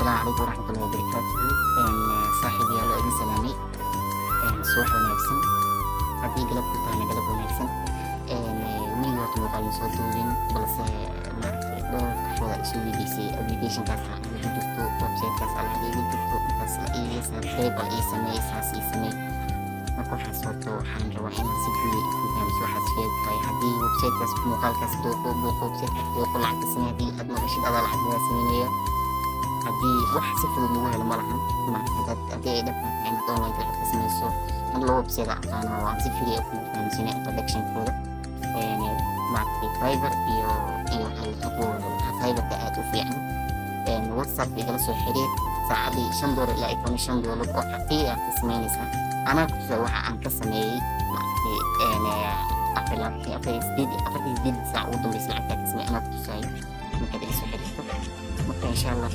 Asalaamu calaykum waraxmatullahi wabarakaatuhu. Saaxiibayaal, waa idin salaamay. Subax wanaagsan, haddii galab ku tahayna galab wanaagsan. Weliga horta muuqaal ma soo duubin, balse maaragtay dhowr qofooda isu weydiisay applicationkaas lacag igu jirto, websitekaas lacag igu jirto, intaas la iiga PayPal ii sameey, saas ii sameey. Marka waxaas horta waxaan rabaa inaan si guud ku fahamso waxaas fake tahay. Haddii websitekaas muuqaalkaas dooqo booqo, websitekaas dooqo, lacag ka samey, haddii aad maqashid adaa lacag lagaa sameynaya. Haddii wax si fudud lagu helo ma lahan. Haddii ay dhab tahay inaad online lacag ka sameyso, had laba website aqaano oo aan si free ah kugu fahamsiinay introductionkooda, maaragtay Fiverr iyo Fiverrka aad u fiican. WhatsApp igala soo xiriir. Saacadii $5 ilaa $15 oo xaqiiqi ah ka sameynaysaa. Anaa ku tusaa waxa aan ka sameeyey, maaragtay afar afar sideed afartii sideed saac ugu dambeysay lacagtaa ka sameeyey, anaa ku tusaayo markaad iga soo xiriirto. Marka insha Allah.